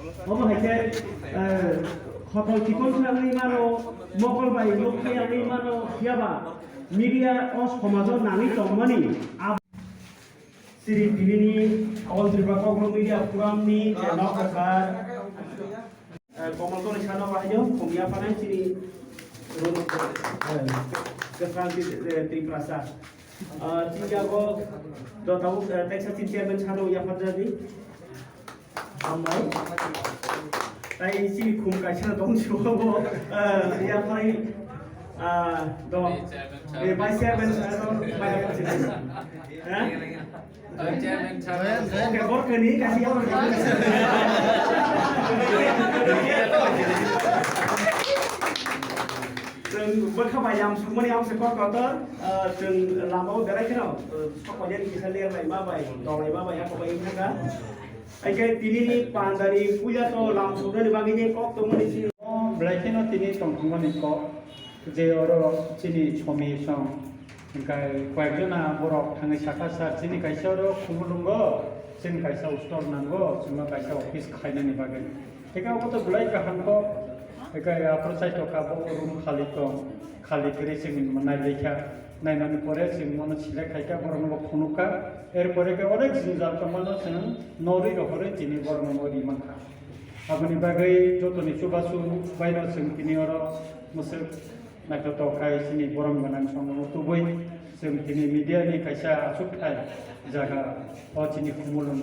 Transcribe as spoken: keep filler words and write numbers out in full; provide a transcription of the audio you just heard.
Omo hai khe, eh, khotol chikon khe wngwi mano, mokol bai nuk khe wngwi mano, phiya ba media o somajo nangwi tongmani ab-, Sri tinini All Tripura Kokborok Media Forum ni je nok kwchar, eh, Komol Kori sano bahai o, khum yaphanai chini ro-, eh, kwchang ti-, eh, Tiprasa. Ah, chini yago dotabo, eh, teksa chini chairman sano yapharjadi. Hambai. Tai chini khum kaisa dong sio bo, eh, yapharai, ah, dong. Eh, vice chairman sano, mai yapharjadi. Eh? Oke, bor kani, kasi yapharjadi. Chwng bwkha bai yam sukmani yam se kok kotor, ah, chwng lama o berai kheno, ah, sok bai yani kisa ler bai ma bai, tong bai ma bai, ako bai wngkha. Hai khe tini ni pandani puila to lam suknani bagwi ni kok tongmani si. Belai kheno tini tongthokmani kok, je oro chini somi song, hingkhe koyekjona borok thangwi sakha, "Sir, chini kaisa oro khumulwngo, chini kaisa store nango, chwngno kaisa office khainani bagwi." Hingkhe obo to belai kaham kok. Hingkhe aphuru chaitokha bo room khali tong, khali kwrwi chwng nailaikha. Nainani pore chwng bono select khaikha, borokno bo phunukha. Erpore khe onek jwngjal tongmano chwng norwi rohorwi tini borokno bo ri mankha. Aboni bagwi jotoni chubachu baino chwng tini oro mwswk naithotok khai chini borom gwnang songno tubui chwng tini media ni kaisa achukthai jaga o chini khumulwngo